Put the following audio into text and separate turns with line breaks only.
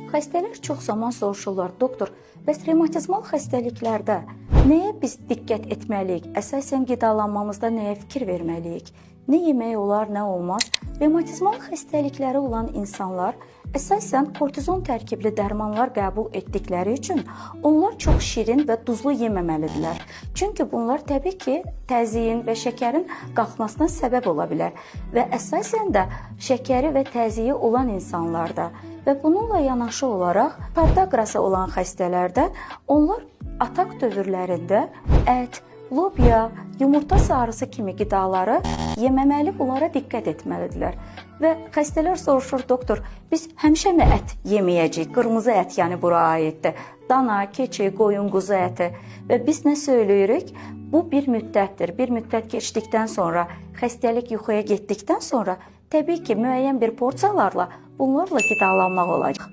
Xəstələr çox zaman soruşurlar, doktor, bəs revmatizmal xəstəliklərdə nəyə biz diqqət etməliyik? Əsasən qidalanmamızda nəyə fikir verməliyik? Nə yemək olar, nə olmaz? Revmatizmal xəstəlikləri olan insanlar əsasən kortizon tərkibli dərmanlar qəbul etdikləri üçün onlar çox şirin və duzlu yeməməlidirlər. Çünki bunlar təbii ki, təzyiqin və şəkərin qalxmasına səbəb ola bilər və əsasən də şəkəri və təzyiqi olan insanlarda və bununla yanaşı olaraq podagrası olan xəstələrdə onlar atak dövrlərində ət, lobya, yumurta sarısı kimi qidaları yeməməli, bunlara diqqət etməlidirlər. Və xəstələr soruşur, doktor, biz həmişəmi ət yeməyəcəyik? Qırmızı ət, yəni bura aiddir. Dana, keçi, qoyun, quzu əti. Və biz nə söyləyirik? Bu bir müddətdir. Bir müddət keçdikdən sonra, xəstəlik yuxuya getdikdən sonra təbii ki, müəyyən bir porsiyalarla bunlarla qidalanmaq olacaq.